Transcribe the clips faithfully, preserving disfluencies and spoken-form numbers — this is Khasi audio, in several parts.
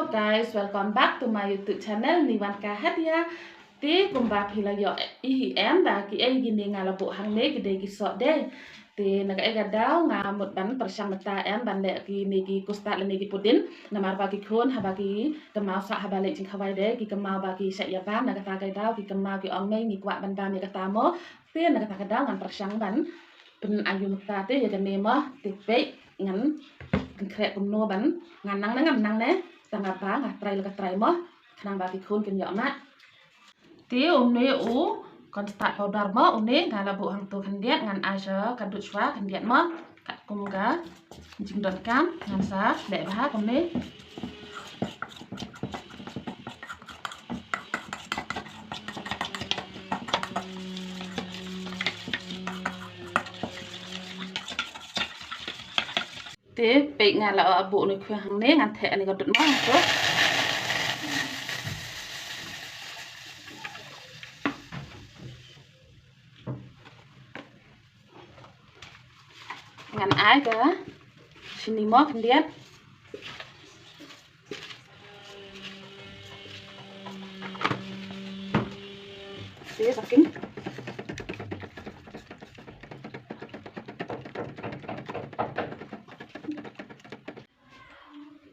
Hello guys, welcome back to my YouTube channel, Niwan Kahadia. Te kumba phi la ïohi hi em ba kiei kine nga la buh hangne ki dei ki soh dei. Te na kaei ka daw nga mut ban pyrshang mynta em ban leh kine ki custard lane ki pudding. Namar ba ki khun haba ki kynmaw sah haba leit jingkhawai dei ki kynmaw ba ki shait ïa bam, na kata ka daw ki kynmaw ki ong mei ngi kwah ban bam ïa kata mo. Te na kata ka daw ngan pyrshang ban pyn-ayu mynta te ïa kane mo. Te peit ngan pynkhreh kumno ban, ngan nangne, ngan nangne, tang ba nga trai la ka trai mo, khnang ba ki khun kin ïoh mad. Te une u cornstarch powder mo, une nga la buh hangto khyndiat, ngan ai sha ka duh shuwa khyndiat mo. Katkum ka jingdonkam ngan sa leh bha kumne. Te peit nga la buh ne khwa hangne, ngan theh ne ka dud mo to. Ngan ai ka shini mo khyndiat. Te saking.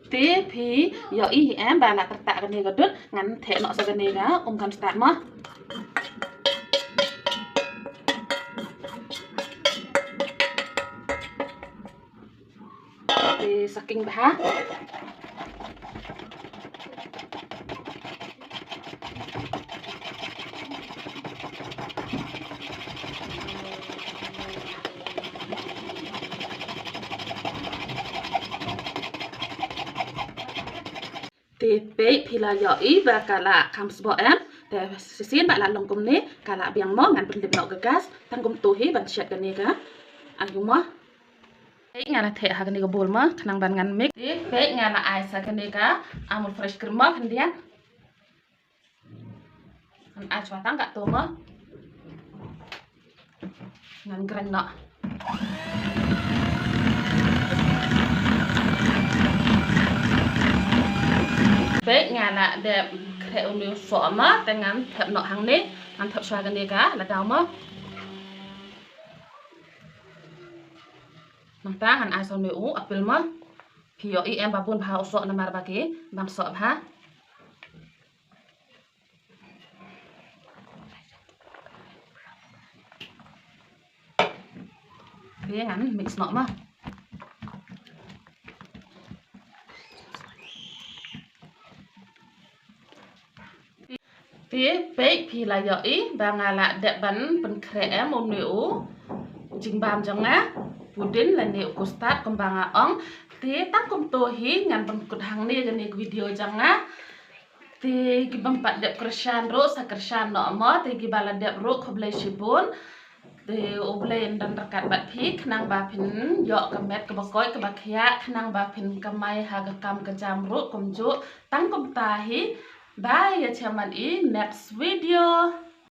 Te phi ïohi hi em ba la tyrtah kane ka dud, ngan theh noh sa kane ka um cornstarch mo. Te saking bha. Te peit phi la ïohi ba ka la kham sboh em. Te shisien ba la long kumne ka la biang mo, ngan pyndep noh ka gas tang kumto hi ban shet kane ka ayu mo. Peit nga la theh ha kane ka bowl mo khnang ban ngan mix. Te peit nga la ai sa kane ka Amul fresh cream mo khyndiat. Ngan ai shuwa tang katto mo. Ngan grind noh. Peit nga la dep khreh une u soh mo, te ngan thep noh hangne, ngan thep shuwa kane ka la daw mo. Nangta ngan ai sa une u apple mo. Phi ïohi em ba bun bha u soh namar ba ki bam soh bha. Te ngan mix noh mo. Te peit phi la ïohi ba nga la dep ban pynkhreh em une u jingbam jong nga, pudding lane u custard kumba nga ong. Te tang kumto hi ngan pynkut hangne kane ka video jong nga. Te ki bym pat dep kyrshan ruh sa kyrshan noh mo, te kiba la dep ruh khublei shibun. Te U Blei un don ryngkat bad phi khnang ba phin ïoh ka met kaba koit kaba khiah, khnang ba phin kamai ha ka kam ka jam ruh kumjuh. Tang kumta hi. Bye, ïa cha man i next video.